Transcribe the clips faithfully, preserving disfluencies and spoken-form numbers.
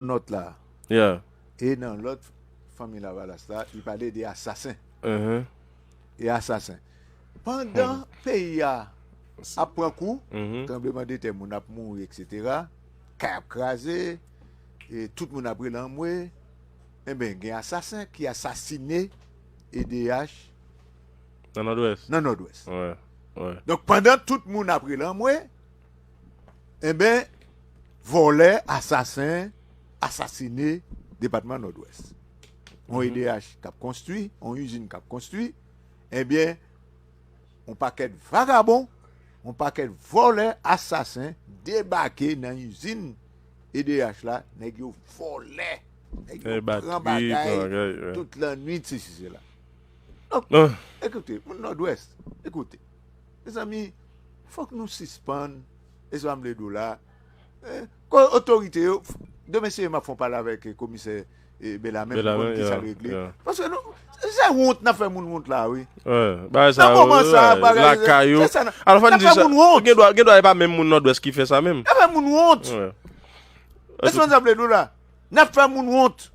nòt la. Yeah. E nan lòt fanmi Lavalas la, li pale de asasen. Mhm. E asasen. Pandan peyi a ap pran kou, Mhm. tranbleman de tè, moun ap mouri, et cetera, kay ap kraze, e tout moun ap rele anmwe, enben, gen asasen ki asasine E D H Nan Nòdwès. nan Nòdwès. Wè. Wè. Donk, pandan tout moun ap rele anmwe, enben, vòlè, asasen, asasine depatman Nòdwès. On E D H k ap konstwi, on izin k ap konstwi, enben, on pakèt vagabon, on pakèt vòlè, asasen debake nan izin E D H la, nèg yo vòlè, nèg yo Eh, bat pran kuit, bagay bagay, wè. Tout lannwit, se si, se la. Donk, Ah. Ekoute, moun Nòdwès, ekoute. Mezanmi, fòk nou sispann, e sa m vle di w la, eh, ko- otorite yo, demen se m ap fè yon pale avèk eh, komisè eh, Belamen pou Belamen, konn ki sa yeah, regle. Yeah. Paske nou, se wont n ap fè moun wont la, wi. Wè. Bagay sa, Nan moman sa, wè, bagay, lakay yo. Se sa, n- Alò, fò n n ap di fè sa, moun wont. Gen dwa, gen dwa e pa menm moun Nòdwès ki fè sa menm. N ap fè moun wont. Wè. Responsab de la, n ap fè moun wont.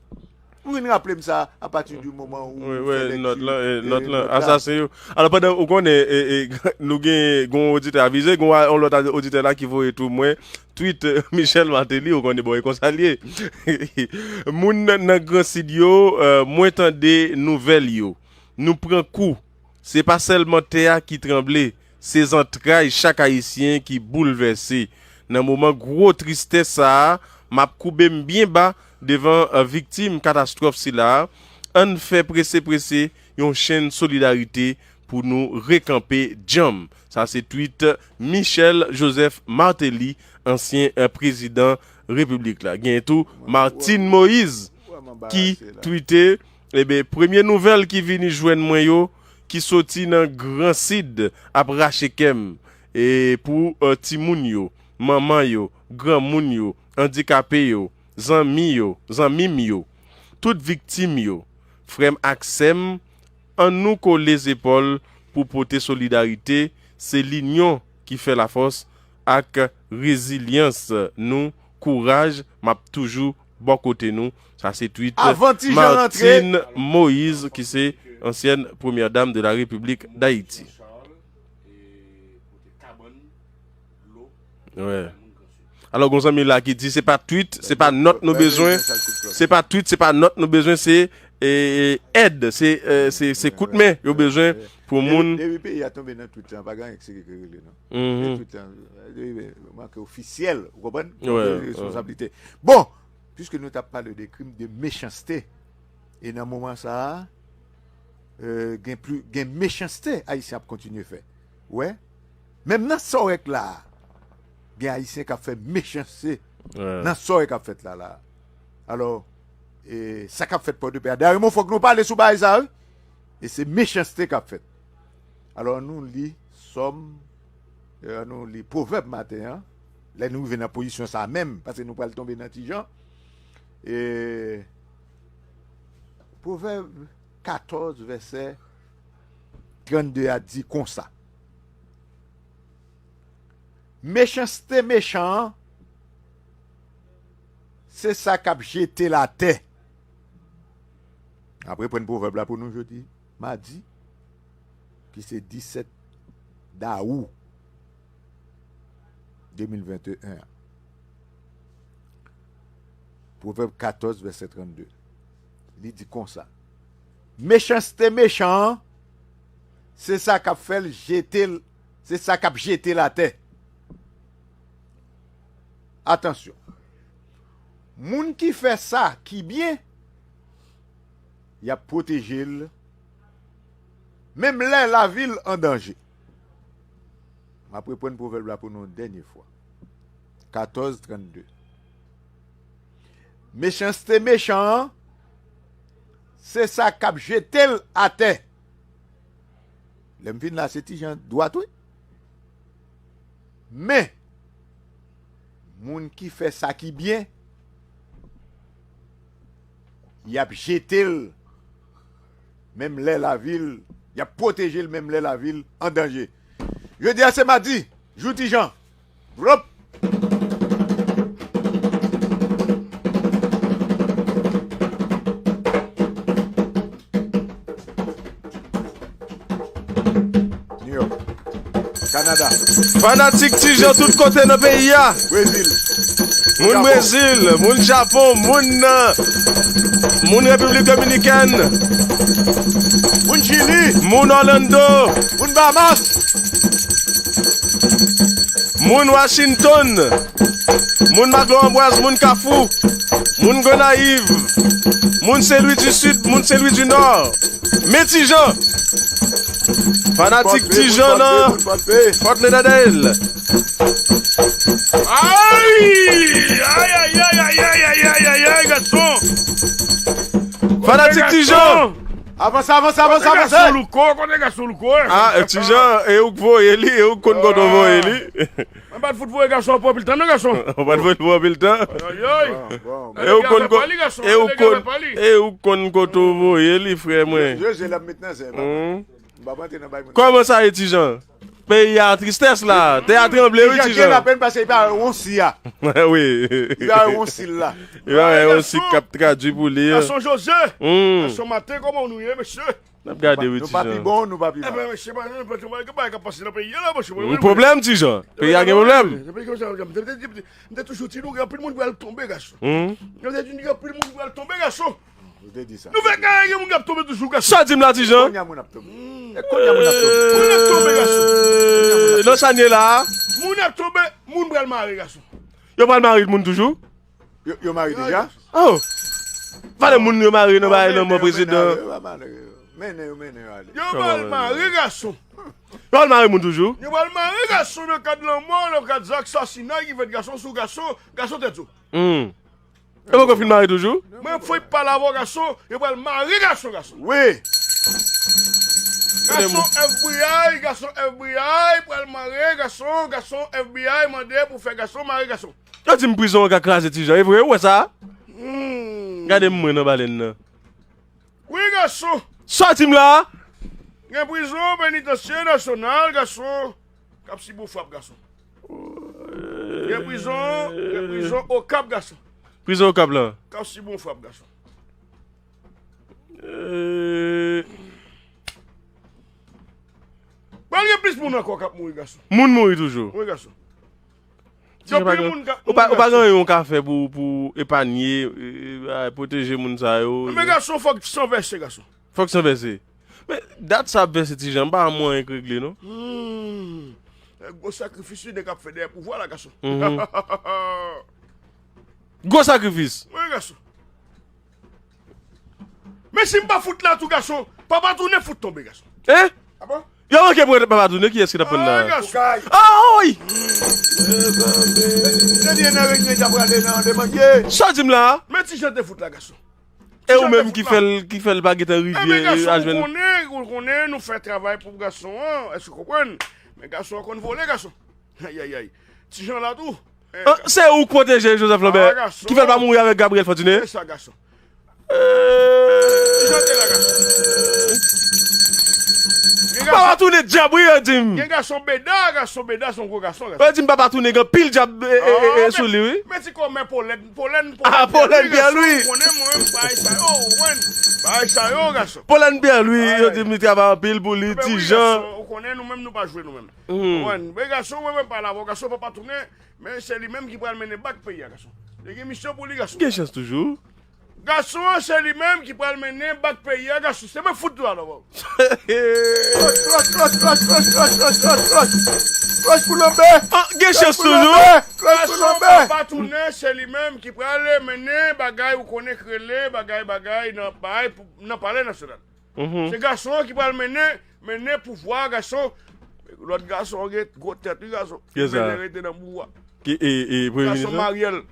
Mwen vin raple m sa apati di moman ou Wi, fè wi, lèkti, nòt lan, eh, eh, nòt lan, nòt la. Asasen yo. Alò, pandan ou konnen, eh, eh, nou gen gon oditè avize, gon yon lòt oditè la ki voye tou mwen, tweet eh, Michel Martelly, ou konnen, bon, e konsa l ye. Moun nan Gran Sid yo, eh, mwen tande nouvèl yo. Nou pran kou. Se pa sèlman tè a ki tranble, se zantray chak Ayisyen ki boulvèse. Nan moman gwo tristès sa a, m ap koube m byen ba devan eh, viktim katastwòf sila a. Ann fè prese prese yon chenn solidarite pou nou rekanpe djanm. Sa se tweet Michel Joseph Martelly, ansyen eh, prezidan repiblik la. Gen tou Martine Moïse ki tweete, ebe, premye nouvèl ki vini jwenn mwen yo, ki soti nan Gran Sid, ap rache kè m, e pou eh, timoun yo, manman yo, granmoun yo, andikape yo, zanmi yo, zanmi m yo, tout viktim yo, frè m ak sè m, ann nou kole zepòl pou pote solidarite, se linyon ki fè lafòs ak rezilyans nou, kouraj, m ap toujou bò kote nou. Sa se tweet Avan Ti Jan rantre. Martine Moïse, ki se ansyèn premyè dam de la Repiblik Dayiti. Wè. Alò, gon zanmi la ki di, se pa tweet, se pa nòt nou bezwen, se pa tweet, se pa nòt nou bezwen, se eh, èd, se eh, se se kout men yo bezwen pou moun. Depi peyi a tonbe nan tweet lan, pa gen anyen ki se ki rele non. Mhm. Se tweet lan, depi manke ofisyèl, ou konprann? Wè, Responsabilite. Bon, piske nou t ap pale de krim, de mechanste, e nan moman sa a, eh, gen pli, gen mechanste Ayisyen ap kontinye fè. Wè, menm nan Sòrèk la, gen Ayisyen k ap fè mechanste Wè. Nan Sòrèk k ap fèt la la. Alò, e, sa k ap fèt Pòdepè a. Dayè, mon fòk nou pale sou bagay sa, wi. E se mechanste k ap fèt. Alò, nou li Sòm, e, nou li Pwovèb maten an. Lè nou rive nan pozisyon sa menm, paske nou pral tonbe nan Ti Jan. E, Pwovèb katòz, vèsè trannde a di konsa. Mechanste mechan an, se sa k ap jete l atè. N ap reprann pwovèb la pou nou jodi madi, ki se disèt dawou de mil venteyen an. Pwovèb katòz, vèsè trannde. Li di konsa, mechanste mechan an, se sa k ap fè l jete l, se sa k ap jete l atè. Atansyon. Moun ki fè sa ki byen, y ap pwoteje l, menm lè lavi l an danje. M ap reprann pwovèb la pou nou yon dènye fwa. Katòz trannde. Mechanste mechan an, se sa k ap jete l atè. Lè m fin la, se Ti Jan dwat, wi. Men, moun ki fè sa ki byen, y ap jete l, menm lè lavi l, y ap pwoteje l, menm lè lavi l an danje. Jodi a se madi, jou Ti Jan. Vlòp! Fanatik Ti Jean tout kote nan peyi a. Brezil. Moun Japon. Brezil, moun Japon, moun, euh, moun Repiblik Dominikèn. Moun Chili. Moun Orlando. Moun Bahamas. Moun Washington. Moun Maglo Ambwaz, moun Kafou. Moun Gonayiv. Moun Sen Lwi di Sid, moun Sen Lwi di Nò. Men Ti Jean. Fanatik Ti Jean nan Fort Lauderdale. Ay! Ay, ay, ay, gason! Fanatik Ti Jean. Avanse, avanse, avanse, avanse. Kote gason Louko, kote gason Louko, eh? Ah, eh, Ti Jean, e ou k voye li, e ou k konn kote w voye li. Mwen pa t fout voye gason pou anpil tan non, gason. Ou pa t voye l pou anpil tan. Ay, ay. E ou konn ko- e ou konn e ou konn kote w voye li, frè mwen. Jezi l ap met nan zè, papa. Hmm. M p ap antre nan bay moun. Kòman sa ye, Ti Jean? Peyi a tristès la, tè a tranble wi, Ti Jean. Ti Jean gen lapèn paske li pa wè yon si a. Wi. Li pa wè yon si la. Li pa wè yon si k ap tradui pou li. Gason Jose. Hmm. Gason Maten, kòman nou ye, mesye? N ap gade wi, Ti Jean. Nou pa pi bon, nou pa pi mal. Enben, mesye, pa gen bagay k ap pase nan peyi a la, mesye. Yon pwoblèm, Ti Jean. Peyi a gen pwoblèm. M te toujou di nou, gen anpil moun pral tonbe, gason. Hmm. M te di nou, gen anpil moun pral tonbe, gason. Ou te di sa. Nou fè kare gen moun k ap tonbe toujou, gason. Sa di m la, Ti Jean? Kounye a moun ap tonbe. E kounye a moun ap tonbe. Moun ap tonbe, gason. Nan sa n ye la a? Moun ap tonbe, moun pral mare, gason. Yo pral mare moun toujou? Yo, yo mare deja? Oh! Valè moun yo mare nan bagay nan men prezidan. Mennen yo, mennen yo ale. Yo pral mare, gason. Yo pral mare moun toujou? Yo pral mare, gason, nan kad lanmò, nan kad zak sasinay ki fèt, gason sou gason, gason tèt zo. Hmm. Yo poko fin mare toujou? Mwen fèk pale avè w, gason, yo pral mare gason, gason. Wi. Gason F B I, gason F B I pral mare gason, gason F B I mande pou fè gason mare gason. Yo di m prizon an ka kraze, Ti Jean. E vre, ou wè sa? Hmm. Gade m mwen nan balèn nan. Wi, gason. Sa w di m la a? Gen prizon penitansye nasyonal, gason, k ap sibi yon frap, gason. Gen prizon, gen prizon Okap, gason. Prizon Okap lan. K ap sibi yon frap, gason. Euh. Pral gen plis moun ankò k ap mouri, gason. Moun mouri toujou. Wi, gason. Ti Jean, pa gen anyen w ka fè pou, pou epanye, e, e, pwoteje moun sa yo? Men gason, fòk san vèse, gason. Fòk san vèse. Men dat sa ap vèse, Ti Jean, m pa wè mwayen k regle non. Hmm. Gwo sakrifis wi nèg ap fè dèyè pouvwa la, gason. Mhm. Gwo sakrifis. Wi, gason. Men si m pa fout la tou, gason, Papa Tounen fout tonbe, gason. Hein? Ah bon? Yo manke pran Papa Tounen, kiyès ki t ap pran nan? Ah, gason. Ah, wi! Premye nan renyen, y ap prale nan demande. Sa w di m la a? Men Ti Jean te fout la, gason. E ou menm ki fè l, ki fè l pa gentan rive, eh, gason, a jwenn. Ou konnen, ou konnen nou fè travay pou gason an, èske w konprann? Men gason an konn vole, gason. Ayayay. Ti Jean la tou. Ah, se ou k pwoteje Joseph Lambert, ki fè l pa mouri avèk Gabriel Fortuné. Se sa, gason. Ti Jean te la, gason. Papa Tounen dyab wi, yo di m. Gen gason Beda, gason Beda se yon gwo gason, gason. Yo di m Papa Tounen gen anpil dyab, e, e, e, sou li wi. Men ti kòmè Polèn, Polèn, Polèn Pierre Louis. Ou konnen mwen menm bagay sa yo, ou konprann? Bagay sa yo, gason. Polèn Pierre Louis, yo di m li travay anpil pou li, Ti Jean. Ou konnen nou menm nou pa jwe nou menm. Ou konprann? Men gason, mwen menm pale avè w, gason, Papa Tounen, men se li menm ki pral mennen bak peyi a, gason. Li gen misyon pou li, gason. Gen chans toujou. Gason an, se li menm ki pral mennen bak peyi a, gason. Se mwen fout tou alò, bò. Klòch, klòch, klòch, klòch. Klòch pou Lanbè. Ah, gen chans toujou. Klòch pou Lanbè. Gason Papa Tounen, se li menm ki pral mennen bagay, ou konnen k rele bagay, bagay nan, bagay pou, nan Palè Nasyonal. Mhm. Se gason an ki pral mennen, mennen pouvwa, gason. Lòt gason an gen gwo tèt, wi, gason. Ki sa? Mennen rete nan pouvwa. Ki, e, e, premye minis lan? Gason Mariel.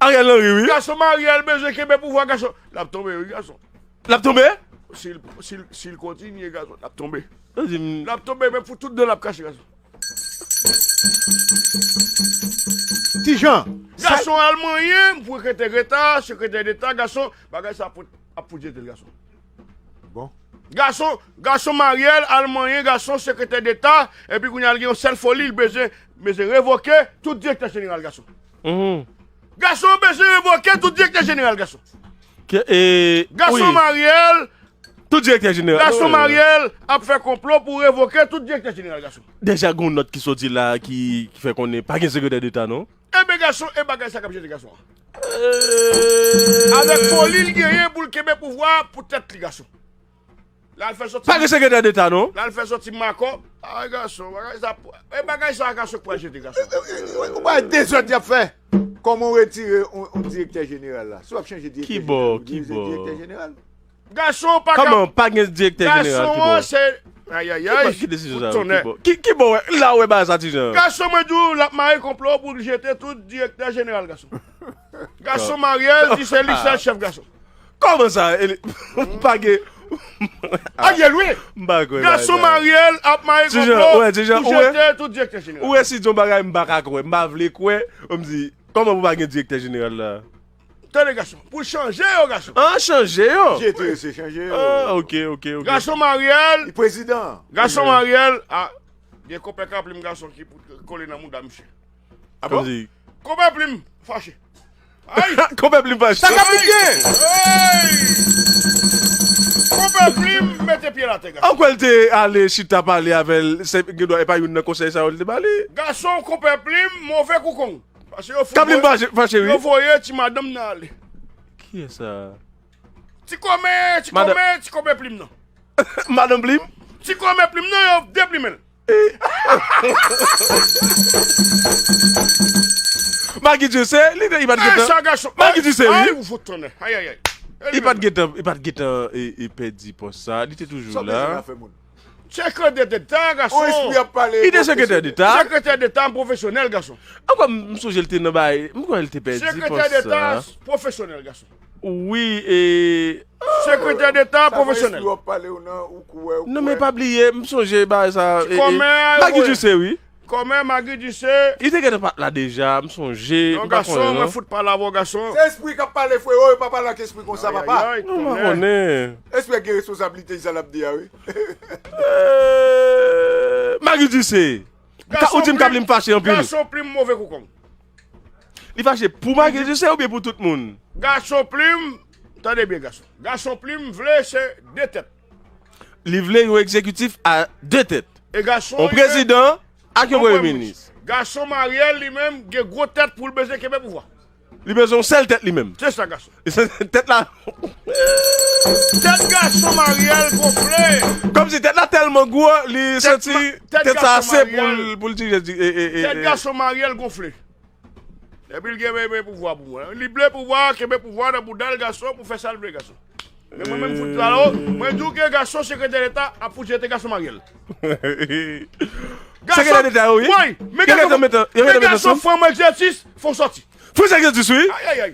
Ariel Henry, wi. Gason Mariel bezwen kenbe pouvwa, gason. L ap tonbe, wi, gason. L ap tonbe? Si l, si l, si l kontinye, gason, l ap tonbe. Sa di m. L ap tonbe, men pou tout dan l ap kache, gason. Ti Jean. Gason al manyen pou sekretè deta, sekretè deta, gason, bagay sa ap fout, ap fout jete l, gason. Bon. Gason, gason Mariel al manyen gason sekretè deta, epi kounye a l gen yon sèl foli, l bezwen, bezwen revoke tout direktè jeneral, gason. Mhm. Gason bezwen revoke tout direktè jeneral, gason. Ke, e, gason wi. Mariel Tout direktè jeneral. Gason Mariel ap fè konplo pou revoke tout direktè jeneral, gason. Deja gen yon nòt ki soti la ki, ki fè konnen pa gen sekretè deta non. Ebyen gason, e bagay sa k ap jete gason an. Avèk foli l genyen pou l kenbe pouvwa pou tèt li, gason. L al fè soti. Pa gen sekretè deta non. L al fè soti makò. Ay gason, bagay sa, e bagay sa gason k pral jete gason. Ou pa dezòd y ap fè. Kòman w retire yon direktè jeneral la? Si w ap chanje direktè jeneral, ou dirize direktè jeneral. Gason pa ka. Kòman pa gen direktè jeneral ki bò? Gason an se. Ayayay. Ki desizyon sa yo? Ki bò? Ki bò la ou wè bagay sa ti jan? Gason mwen di w l ap mare konplo pou l jete tout direktè jeneral gason. Gason Mariel di se li sèl chèf gason. Kòman sa? Pa gen. Ariel wi. M pa kwè. Gason Mariel ap mare konplo pou jete tout direktè jeneral. Ou wè si di yon bagay m pa ka kwè, m pa vle kwè, m di kòman pou pa gen direktè jeneral la? Tande gason, pou chanje yo gason. An chanje yo. Jete se chanje yo. Ah, ok, ok, ok. Gason Mariel. Li prezidan. Gason Mariel. Ah, gen konpè kaplim gason ki pou kole nan mouda misye. Ah bon? Konpè plim fache. Ay! Konpè plim fache. Sa ka pou byen. Konpè plim mete pye l atè gason. An kwè l te ale chita pale avè l, se gen dwa e pa youn nan konsèy sa yo l te ba li. Gason konpè plim move kou kong. Paske yo fout voye, yo voye ti madanm nan ale. Kiyès sa? Ti kòmè, ti kòmè, ti kòmè plim nan. Madanm plim? Ti kòmè plim nan, yo deplimen l. Magi Djese, li te, li pa t gentan. Magi Djese, wi. Li pa t gentan, li pa t gentan pèdi pòs sa. Li te toujou la. Sekretè deta gason. Li te sekretè deta. Sekretè deta pwofesyonèl gason. Ankò m sonje l te nan bay, m kwè l te pèdi pòs sa. Sekretè deta pwofesyonèl gason. Wi, e. Sekretè deta pwofesyonèl. Non men pa bliye, m sonje bagay sa. Magi Djise wi. Kòmè Magi Djise. Li te gentan pa t la deja, m sonje. Non gason, mwen fout pale avè w gason. Se espri k ap pale frewo, yo pa pale ak espri konsa papa. Non m pa konnen. Espri ak gen responsablite sa l ap di a wi. Magi Djise. Ou di m Kablim fache anpil. Gason plim move kou kong. Li fache pou Magi Djise oubyen pou tout moun? Gason plim, tande byen gason. Gason plim vle se de tèt. Li vle yon egzekitif a de tèt. E gason. Yon prezidan ak yon premye minis. Gason Mariel li menm gen gwo tèt pou l bezwen kenbe pouvwa. Li bezwen yon sèl tèt li menm. Se sa gason. Tèt la. Tèt gason Mariel gonfle. Kòmsi tèt la tèlman gwo li santi tèt sa ase pou l pou l dirije. Tèt gason Mariel gonfle. Epi l gen menm pouvwa pou mwen. Li vle pouvwa, kenbe pouvwa nan bouda l gason pou fè sa l vle gason. Men mwen menm fout la o, mwen di w ke gason sekretè deta ap fout jete gason Mariel. Sekretè deta yo wi. Yo gentan met ansanm. Men gason fran mwen egzèsis fon sòti. Fran egzèsis wi.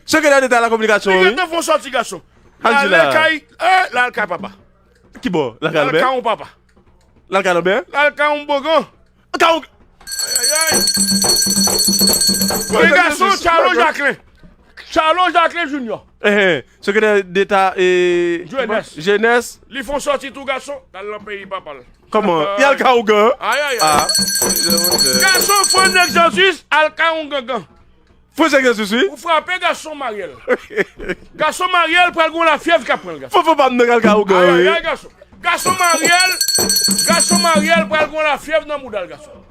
Sekretè deta la kominikasyon wi. Li gentan fon sòti gason. Al di la. L al kay, l al kay papa. Kibò? L al kay Lanbè? L al kay yon papa. L al kay Lanbè? L al kay yon bogan. L al kay yon. Ayayay. Men gason Charlo Jacquelin. Charlo Jacquelin Junior. Enhen. Sekretè deta e. Jenès. Jenès. Li fon sòti tou gason. L al nan peyi papa l. Kòman? Li al kay ougan? Ayayay. Gason fran egzèsis al kay yon gangan. Fran egzèsis wi. Ou frape gason Mariel. Gason Mariel pral gon lafyèv k ap pran l gason. Fofo pa m nan kal ka ougan wi. Ayayay gason. Gason Mariel. Gason Mariel pral gon lafyèv nan mouda l gason.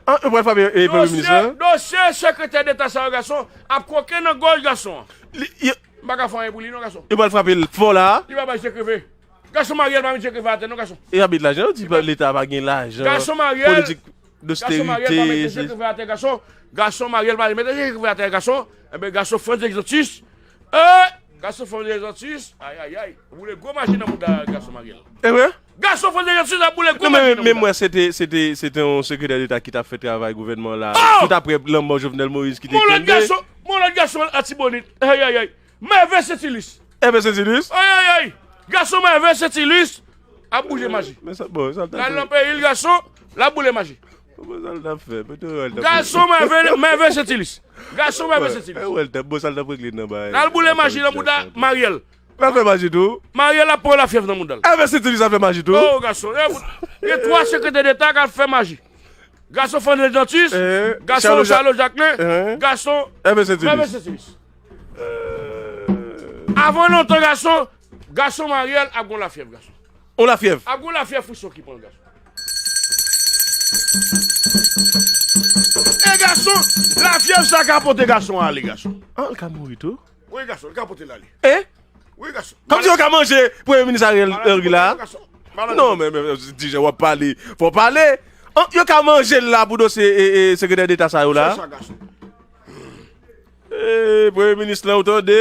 An, yo pral frape e premye minis lan. Dosye sekretè deta sa yo gason ap koke nan gòj gason an. M pa ka fè anyen pou li non gason. Yo pral frape l fò la. Li pa bay je kreve. Gason Mariel pa met je kreve atè non gason. E abit lajan yo di leta pa gen lajan. Gason Mariel. Politik dosterite. Gason Mariel pa mete je kreve atè gason. Gason Mariel pa mete je kreve atè gason. Enben gason Frantz Exantus. E gason Frantz Exantus. Ayayay. Ou boule gwo maji nan mouda gason Mariel. Enben. Gason Frantz Exantus ap boule gwo maji nan mouda. Men mwen se te se te se te yon sekretè deta ki t ap fè travay gouvènman la. Tout apre lanmò Jovenel Moïse ki te kenbe. Mon lòt gason, mon lòt gason Atibonit. Ayayay. Mève Sentilis. Mève Sentilis. Ayayay. Gason Mève Sentilis ap boule maji. L al nan peyi l gason, l ap boule maji. Gason Mève Sentilis. Gason Mève Sentilis. L al boule maji nan mouda Mariel. L al fè maji tou. Mariel ap pran lafyèv nan mouda l. Mève Sentilis ap fè maji tou. O gason. Gen twa sekretè deta k ap fè maji. Gason Frantz Exantus, gason Charlo Jacquelin, gason Mève Sentilis. Avan lontan gason, Gason Mariel ap gon lafyèv, gason. On lafyèv. Ap gon lafyèv frison ki pran l, gason. E gason, lafyèv sa ka pote gason ale, gason. Ah, l ka mouri tou. Wi, gason, l ka pote l ale. E? Wi, gason. Kòmsi yo ka manje Premye Minis Ariel Henry la? Maladi pou gason. Maladi pou gason. Non, men, men, men, Ti Jan, w ap pale. Fò w pale. An, yo ka manje l la pou dosye e, e, sekretè deta sa yo la? Sa, sa, gason. E, Premye Minis la, ou tande?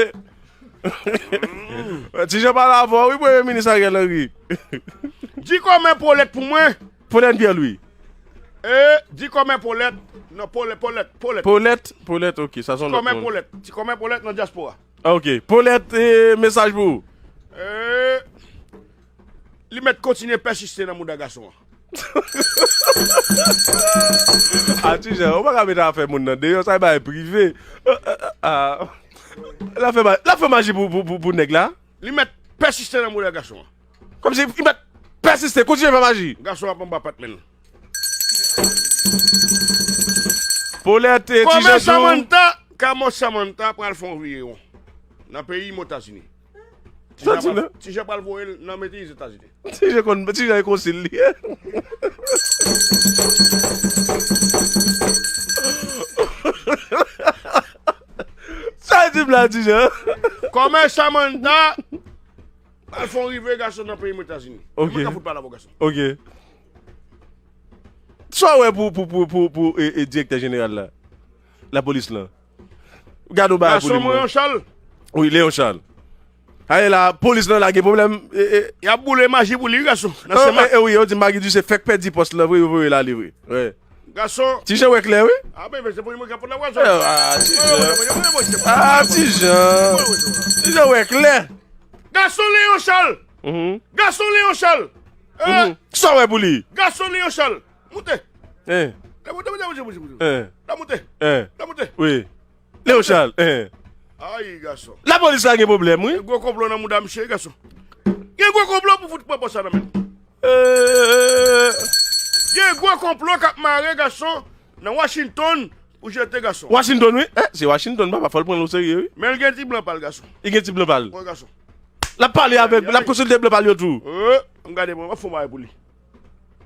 Ti Jan pale avè w, wi, Premye Minis Ariel Henry. Di kòmè Polèt pou mwen. Polèt Pierre Louis. E, di kòmè Polèt. Non, Polèt, Polèt, Polèt. Polèt, Polèt, ok, sa se yon lòt moun. Ti kòmè Polèt, ti kòmè Polèt nan dyaspora. Ah, ok. Polèt, e, mesaj pou ou. E, li mèt kontinye pèsiste nan mouda gason an. Ah, Ti Jan, ou pa ka mete afè moun nan deyò, sa e bagay prive. Ah, ah, ah. L ap fè ma-, l ap fè maji pou, pou, pou, pou nèg la. Li mèt pèsiste nan mouda gason an. Kòmsi li mèt pèsiste, kontinye fè maji. Gason ap anba patnè l. Polèt, e, Ti Jan tou. Kòmè Samantha, kòmè Samantha pral fè yon vire won nan peyi Etazini. Ti Jan pral, Ti Jan pral voye l nan mete Etazini. Ti Jan konn, Ti Jan e konsil li ye. Sa di m la, Ti Jan. Kòmè Samantha pral fè yon rive gason nan peyi Etazini. Ok. Mwen ka fout pale avè w, gason. Ok. Sa w wè pou, pou, pou, pou, pou, e, e, direktè jeneral la? Lapolis lan. Gade yon bagay pou li, mwen. Léon Charles. Wi, Léon Charles. Aye la, polis lan la gen pwoblèm. E, e. Y ap boule maji pou li, gason. Nan sèman. E, e, wi, yo di Maggie Ducé fèk pèdi pòs lan vre, yo voye l ale vre. Wi. Gason. Ti Jan wè klè, wi. Ah, ben, se pou li mwen ki ap pran nan prizon. Ah, Ti Jan. Ah, Ti Jan. Ti Jan wè klè. Gason Léon Charles. Mhm. Gason Léon Charles. Eh. Mhm. Sa w wè pou li? Gason Léon Charles. Moute. Eh. La moute, moute, moute, moute, moute. Eh. La moute. Eh. La moute. Wi. Léon Charles, eh. Ay, gason. Lapolis la gen pwoblèm, wi. Gen gwo konplo nan mouda misye, gason. Gen gwo konplo pou fout pran pòs sa nan men l. Eh. Gen gwo konplo k ap mare, gason, nan Washington pou jete, gason. Washington, wi. Eh, se Washington, papa, fò l pran l oserye, wi. Men l gen ti blan pa l, gason. Li gen ti blan pa l. Wi, gason. L ap pale avèk, l ap konsilte blan pa l yo tou. Eh, m gade, mwen, m ap fè yon bagay pou li.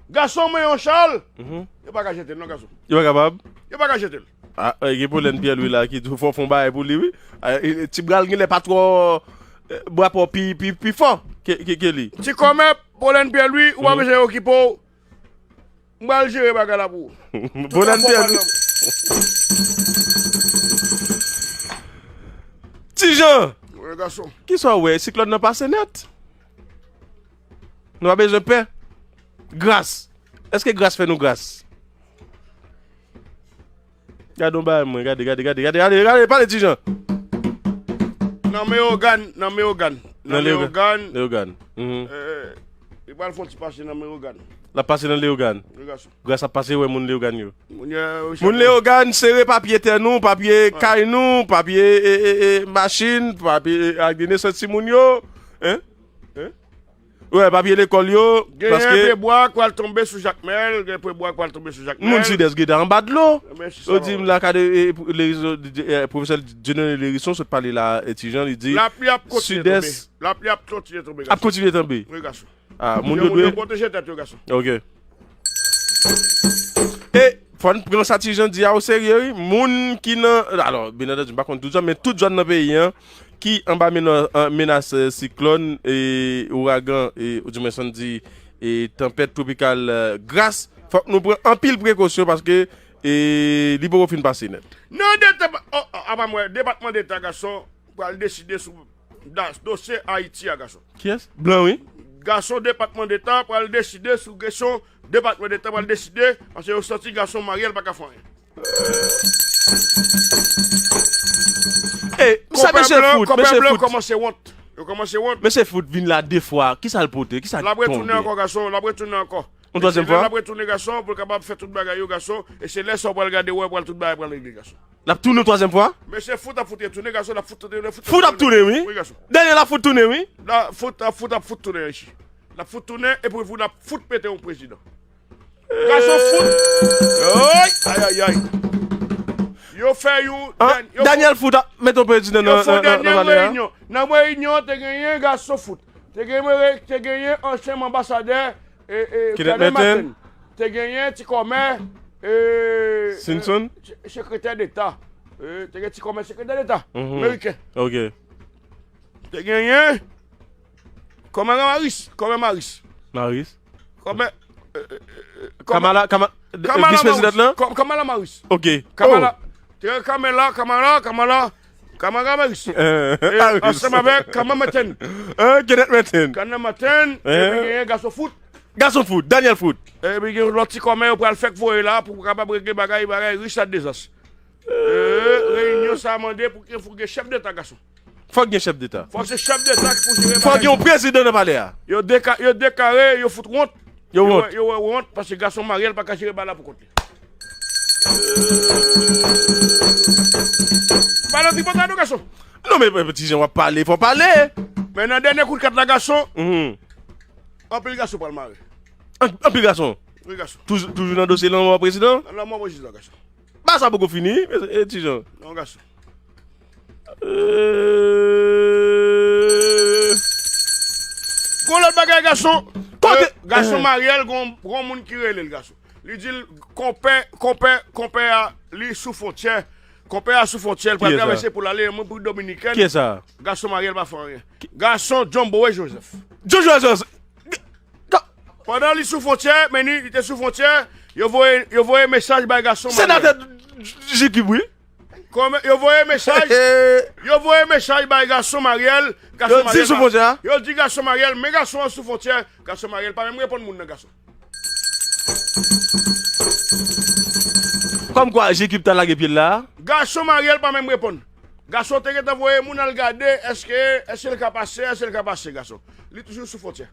Gason, men yon chal. Mhm. Yo pa ka jete l, non, gason. Yo pa kapab? Yo pa ka jete l. Ah, eh, gen Polèn Pierre Louis la ki tou fò fè yon bagay pou li, wi. Ah, eh, eh, ti bra l genlè pa twò, eh, bra pa w pi, pi, pi fò ke, ke, ke li. Ti kòmè Polèn Pierre Louis, ou pa bezwen okipe w. M pral jere bagay la pou ou. Polèn Pierre Louis. Ti Jan! Wi, gason. Kisa w wè? Siklòn nan pase nèt. Nou pa bezwen pè. Gras. Èske gras fè nou gras? Gade yon bagay mwen, gade, gade, gade, gade, gade, gade, pale Ti Jan. Nan Meyogàn, nan Meyogàn. Nan Leyogàn. Leyogàn. Mhm. Eh, li pral fè yon ti pase nan Meyogàn. L ap pase nan Leyogàn. Wi, gason. Gras ap pase wè moun Leyogàn yo. Moun yo, yo Moun chèf Leyogàn, sere papye tè nou, papye kay nou, papye, e, e, e, machin, papye, e, ak de nesans timoun yo. Hein? Hein? Wè, papye lekòl yo, paske gen pye bwa k pral tonbe sou Jakmèl, gen pye bwa k pral tonbe sou Jakmèl. Moun Sidès gentan anba dlo. Yo di m la ka de, e, pou, Lerizo, e, pwofesè Dieudonné Lherisson sot pale la, e, Ti Jan, li di lapli ap kontinye tonbe. Sidès lapli ap kontinye tonbe, ap kontinye tonbe. Wi, gason. Ah, moun yo dwe pwoteje tèt yo, gason. Ok. E fò n pran sa Ti Jan di a oserye, wi. Moun ki nan, alò, byen antandi, m pa konn tout zòn, men tout zòn nan peyi an ki anba mena-, an, menas, eh, siklòn, e ouragan, e, oudimwens ann di, e tanpèt twopikal, eh, Gras, fòk nou pran anpil prekosyon paske, e, li poko fin pase nèt. Nan depatman, oh, oh, apa m wè, Depatman Deta, gason, pral deside sou da-, dosye Ayiti a, gason. Kiyès? Blan, wi. Gason, Depatman Deta pral deside sou kesyon, Depatman Deta pral deside, paske yo santi gason Mariel pa ka fè anyen. E, sa mesye fout, mesye fout. Konpè blan kòmanse wont. Yo kòmanse wont. Mesye fout vin la de fwa. Kisa l pote? Kisa l tonbe? L ap retounen ankò, gason. L ap retounen ankò. Yon twazyèm fwa? L ap retounen, gason, pou l kapab fè tout bagay yo, gason. E se lè sa w pral gade, wè, pral tout bagay pral regle, gason. L ap tounen yon twazyèm fwa? Mesye fout ap fout retounen, gason, l ap fout tounen, fout ap tounen, wi. Wi, gason. Dènye l ap fout tounen, wi. L ap fout, ap fout, ap fout tounen, wi. L ap fout tounen, epi pou l ap fout pete yon prezidan. Gason fout. Ay, ay, ay. Yo fè yon, ah, dèn-, yo fè Daniel Fout ap mete yon prezidan nan, nan, nan, nan palè a. Yo fè yon dènye reyinyon. Nan reyinyon an te genyen gason fout. Te gen, te genyen ansyen anbasadè, e, e, Kenneth Merten. Te genyen ti kòmè, e, Simpson? E, se-, sekretè deta. E, te gen ti kòmè sekretè deta. Mhm. Meriken. Ok. Te genyen kòmè Maris, kòmè Maris. Maris. Kòmè, e, e, e, kòmè Kamala, Kama-, Kamala vis prezidan Maris. Lan? Kò-, Kamala Maris. Ok. Kamala. Oh. Te gen Kamala, Kamala, Kamala, Kamala Maris. Eh, e, Maris. Ansanm avèk Kamala Merten. Eh, Kenneth Merten. Kamala Merten. Eh. Epi genyen gason fout. Gason fout, Daniel Foot. Epi gen lòt ti kòmè yo pral fèk voye la pou kapab regle bagay, bagay Richard Desas. Eh, reyinyon sa a mande pou ke, pou gen chèf deta gason. Fòk gen chèf deta. Fòk se chèf deta ki pou jere bagay. Fòk gen yon prezidan nan palè a. Yo deka-, yo deklare, yo fout wont. Yo wont. Yo wè, yo wè wont, paske gason Mariel pa ka jere bagay la pou kont li. Pale tripotay non, gason. Non, men, men, Ti Jan, w ap pale, fò pale. Men nan dènye kout kat la, gason, mhm, anpil gason pral mare. An-, anpil gason. Wi, gason. Toujou, toujou nan dosye lanmò prezidan? Nan lanmò prezidan, gason. Ba sa poko fini, e, e, Ti Jan. Non, gason. Euh. Gon lòt bagay, gason. Kote? Euh, gason, eh, Mariel, gon, gon moun ki rele l, gason. Li di l, konpè, konpè, konpè a, li sou fwontyè. Konpè a sou fwontyè, l pral travèse pou l ale nan Repiblik Dominikèn. Kiyès sa? Gason, Mariel pa fè anyen. Gason, John Bowe Joseph. John Bowe Joseph. Pandan li sou fwontyè, men li, li te sou fwontyè, yo voye, yo voye mesaj bay gason Mariel. Senatè J Q, wi. Kòman, yo voye mesaj, yo voye mesaj bay gason Mariel, gason Mariel sou fwontyè a? Yo di gason Mariel, men gason an sou fwontyè, gason Mariel pa menm reponn moun nan, gason. Kòmkwa J Q ta lage pye l la? Gason Mariel pa menm reponn. Gason te gentan voye moun al gade, èske, èske l ka pase, èske l ka pase, gason. Li toujou sou fwontyè.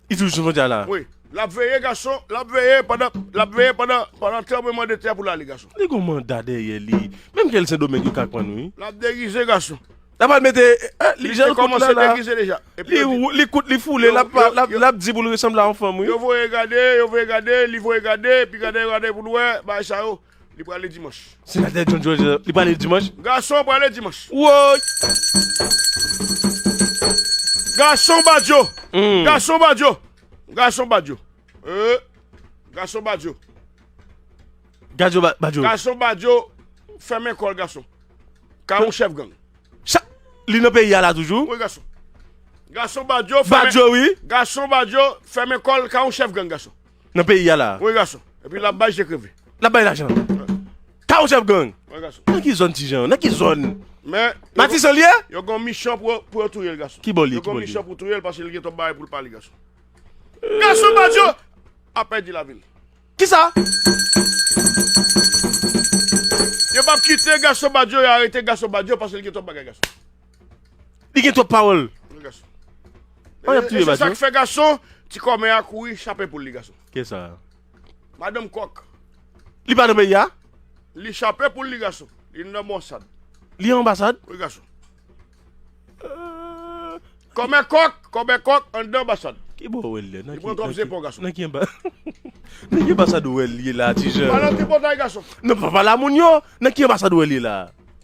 Li toujou sou fwontyè la? Wi. L ap veye, gason, l ap veye pandan, l ap veye pandan, pandan tranblemanntè pou l ale, gason. Li gon manda dèyè li. Menm ke l Sendomeng, yo ka pran, wi. L ap degize, gason. L ap al mete, eh, li jan kout la, la. Li kòmanse degize deja. Epi li, yo di, li kout, li foule, yo, l ap, yo, l ap, yo, l ap di pou l resanble a yon fanm, wi. Yo voye gade, yo voye gade, li voye gade, epi gade, gade pou l wè, bagay sa yo. Li prale dimanch. Senatè John George, li prale dimanch? Gason prale dimanch. Woy! Gason Badio. Hmm. Gason Badio. Gason Badio. Euh, gason Badio. Gadio Ba-, Badio. Gason Badio fèmen kò l, gason. Ka yon chèf gang. Cha-, li nan peyi a la toujou? Wi, gason. Gason Badio fèmen. Badio, wi. Gason Badio fèmen kò l ka yon chèf gang, gason. Nan peyi a la? Wi, gason. Epi l ap bay je kreve. L ap bay lajan. Wi. Ka yon chèf gang. Wi, gason. Nan ki zòn, Ti Jan? Nan ki zòn? Men, Matisan li ye? Yo gon misyon pou, pou yo touye l, gason. Ki bò li ye? Yo gon misyon pou touye l paske li gen twòp bagay pou l pale, gason. Gason Badio ap pèdi lavi l. Kisa? Yo p ap kite gason Badio, yo arete gason Badio paske li gen twòp bagay, gason. Li gen twòp pawòl. Wi, gason. An, y ap touye Badio. E se sa k fè, gason, ti kòmè a kouri chape pou li, gason. Kisa? Madanm Kòk. Li pa nan peyi a? Li chape pou li, gason. Li nan anbasad. Li anbasad? Wi, gason. Euh. Kòmè Kòk, kòmè Kòk anndan anbasad. Ki bò w wè l ye? Li pran twòp zepon, gason. Nan ki anba-, nan ki anbasad w wè l ye la, Ti Jan? Pa nan tripotay, gason. Non, pa pale a moun yo. Nan ki anbasad w wè l ye la?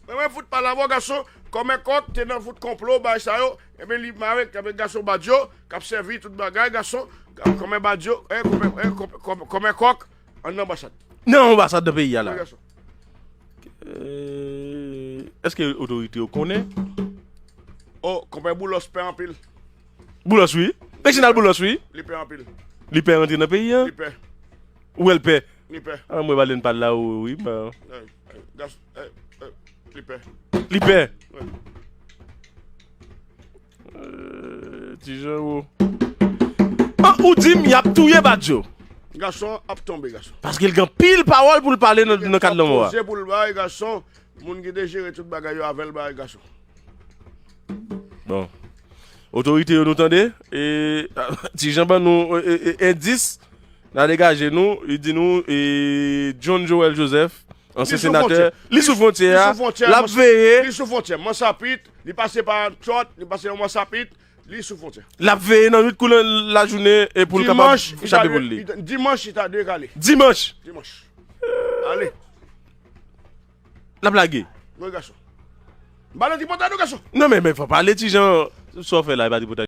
Mwen, mwen fout pale avè w, gason. Kòmè Kòk te nan fout konplo, bagay sa yo. Ebyen, li mare avèk gason Badio, k ap sèvi tout bagay, gason. Kòmè Badio, eh, kòmè, eh, kòmè, kòmè, kòmè Kòk, anndan anbasad. Nan anbasad nan peyi a la. Wi, gason. Euh, èske otorite yo konnen? Oh, konpè Boulos pè anpil. Boulos, wi. Reginald Boulos, wi. Li pè anpil. Li pè rantre nan peyi a? Li pè. Ou wè l pè? Li pè. A, mwen pale n pale la, wi, wi, men. Eh, eh, gas-, eh, eh, li pè. Li pè. Wi. Euh, Ti Jan, ou. An, ou di m y ap touye Badio. Gason ap tonbe, gason. Paske l gen anpil pawòl pou l pale nan, nan kad lanmò a. Koze pou l bay, gason. Moun ki te jere tout bagay yo avè l, bay, gason. Bon. Otorite yo, nou tande. E, Ti Jan ban nou, e, e, endis. N a degaje nou. Li di nou, e, John Joel Joseph, ansyen senatè, li sou fwontyè a, l ap veye. Li sou fwontyè, Mansapit, li pase pa Antwòt, li pase nan Mansapit, li sou fwontyè. L ap veye nan nwit kou lajounen e pou l kapab chape pou li. Dimanch, li ta dwe kale. Dimanch. Dimanch. Ale. L ap lage. Wi, gason. M pa nan tripotay non, gason. Non, men, men, fò pale, Ti Jan, sa w fè la, e pa tripotay.